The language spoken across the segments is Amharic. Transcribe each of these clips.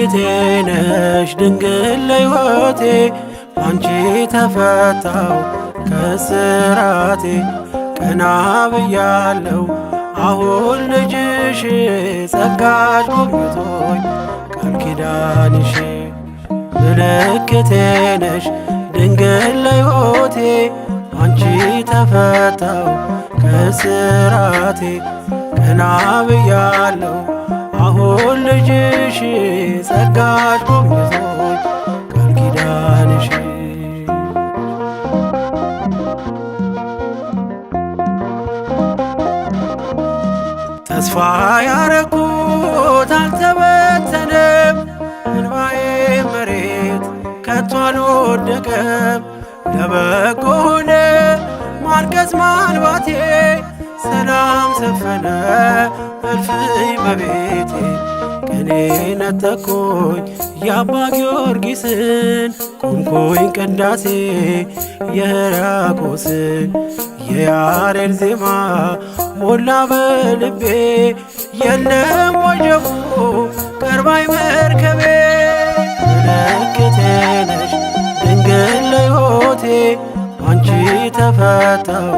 ምልክቴ ነሽ ድንግል ለሕይወቴ ባንቺ ተፈታው ከስራቴ ቀና ብያለው አሁን ልጅሽ ጸጋሽ ጎብኝቶኝ ቃል ኪዳንሽ። ምልክቴ ነሽ ድንግል ለሕይወቴ ባንቺ ተፈታው ከስራቴ ቀና ብያለው አሁን ልጅሽ ጸጋሽ ጎብኝቶኝ ቃል ኪዳንሽ። ተስፋ ያረኩት አልተበተነም፣ እንባዬ መሬት ከቶ አልወደቀም። ለበጎ ሆነ ማልቀስ ማንባቴ፣ ሰላም ሰፈነ እልፍኝ በቤቴ። ቅኔ ነጠቅኩኝ የአባ ጊዮርጊስን፣ ቆምኩኝ ቅዳሴ የሕርያቆስን። የያሬድ ዜማ ሞላ በልቤ፣ የለም ወጀቡ ቀርባይ መርከቤ። ምልክቴ ነሽ ድንግል ለሕይወቴ ባንቺ ተፈታው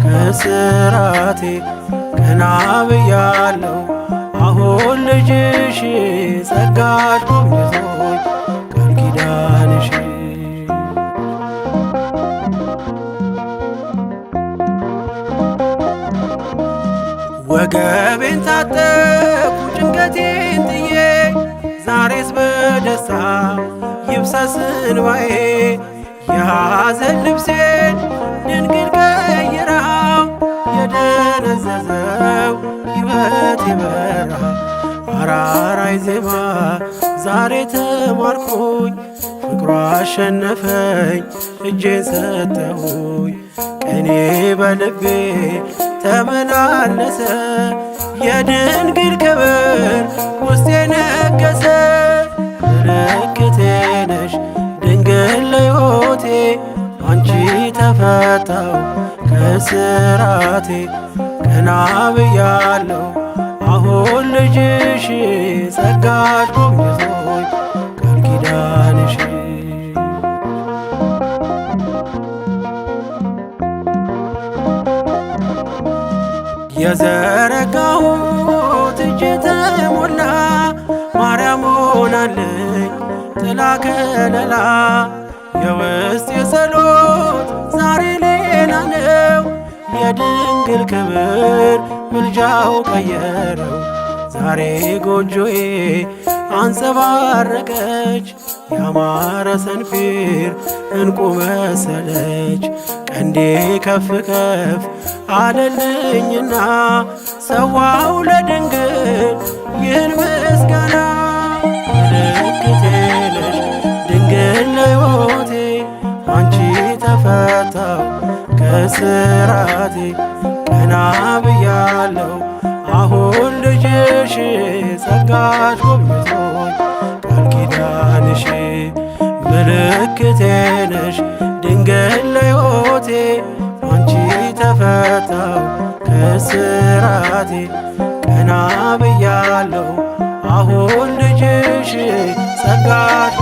ከስራቴ ቀና ብያለው አሁን ልጅሽ ጸጋሽ ጎብኝቶኝ ቃል ኪዳንሽ። ወገቤን ታጠቅኩ ጭንቀቴን ጥዬ፣ ዛሬስ በደስታ ይብሰስ እንባዬ። የሐዘን ልብሴን ድንግል ቀይራው፣ የደነዘዘው ሕይወት ይበራ። አራራይ ዜማ ዛሬ ተማርኩኝ፣ ፍቅሯ አሸነፈኝ እጄን ሰጠሁኝ። ቅኔ በልቤ ተመላለሰ፣ የድንግል ክብር ውስጤ ነገሰ። ምልክቴ ነሽ ድንግል ለሕይወቴ ባንቺ ተፈታው ከስራቴ ቀና ብያለው አሁን ልጅሽ ጸጋሽ ጎብኝቶኝ ቃል ኪዳንሽ። የዘረጋሁት እጄ ተሞላ፣ ማርያም ሆናለኝ ጥላ ከለላ። የውስጥ የጸሎት ዛሬ ሌላ ነው፣ የድንግል ክብር ምልጃው ቀየረው። ዛሬ ጎጆዬ አንጸባረቀች፣ ያማረ ሰንፔር እንቁ መሰለች። ቀንዴ ከፍ ከፍ አለልኝና ሰዋው ለድንግል ይህን ምስጋና። ምልክቴ ነሽ ድንግል ለሕይወቴ ባንቺ ተፈታው ከስራቴ ቀና ብያለው አሁን ልጅሽ ጸጋሽ ጎብኝቶኝ ቃል ኪዳንሽ። ምልክቴ ነሽ ድንግል ለሕይወቴ ባንቺ ተፈታው ከስራቴ ቀና ብያለው አሁን ልጅሽ ጸጋሽ